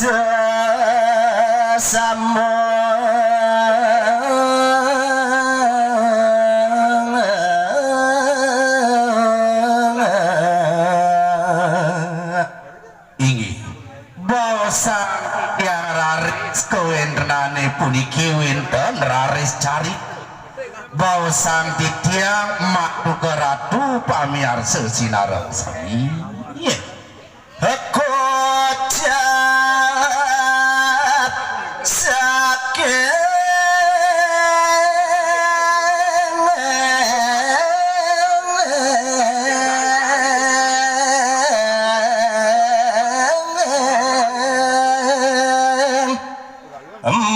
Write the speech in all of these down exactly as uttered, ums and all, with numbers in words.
Sesama. Inggih. Baosang titiang raris kawéntenané puniki wénten raris carita. Baosang titiang maduka ratu pamiarsa sinareng sami. Inggih. Kocap saking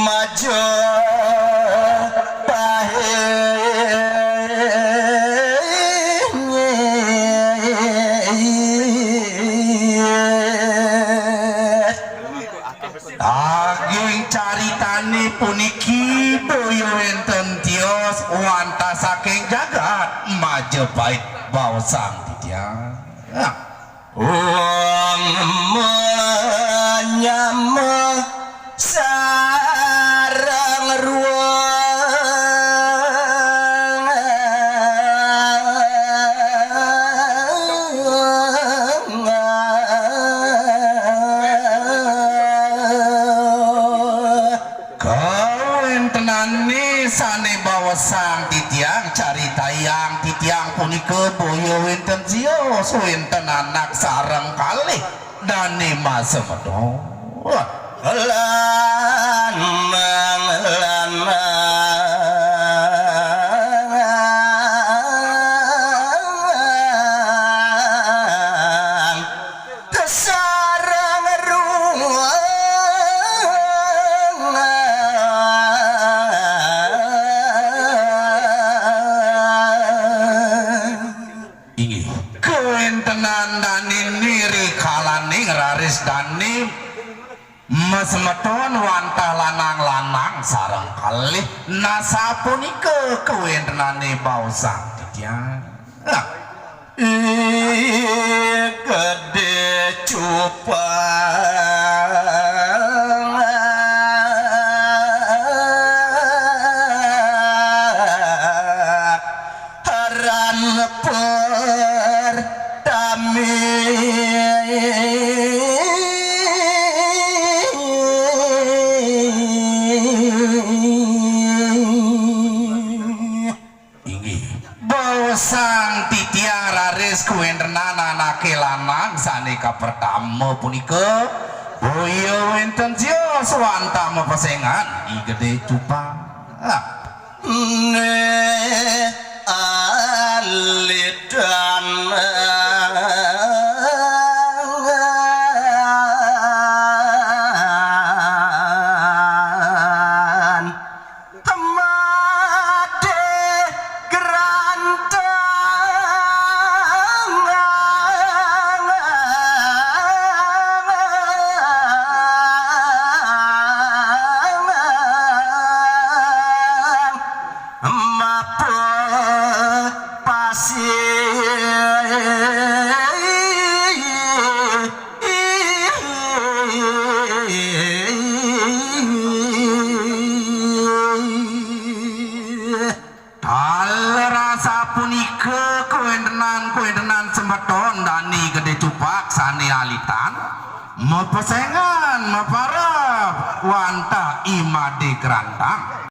Majapahit. Daging caritané puniki boya wénten tios wantah saking jagat Majapahit, baosang titiang. Wong menyama sareng ruang. Kawéntenané sané baosang titiang caritayang titiang punika boya wénten sios, wénten anak sareng kalih dané masemeton. Lanang, lanang. Sareng ruang. Inggih. Kawéntenan dané nirikalaning raris dané masemeton wantah lanang-lanang sareng kalih nasapunika kawéntenané baosang titiang. Nah, I Gedé Cupak. Ran pertami. Inggih. Baosang titiang raris kawéntenan anaké lanang sané kapertama punika, boya wénten sios wantah mapesengan I Gedé Cupak. Né alidan. Temade geranteng. Mapa pasih. Taler asapunika kawéntenan-kawéntenan semeton dané Gedé Cupak sané alitan, mapesengan, maparab, wantah I Madé Kerantang.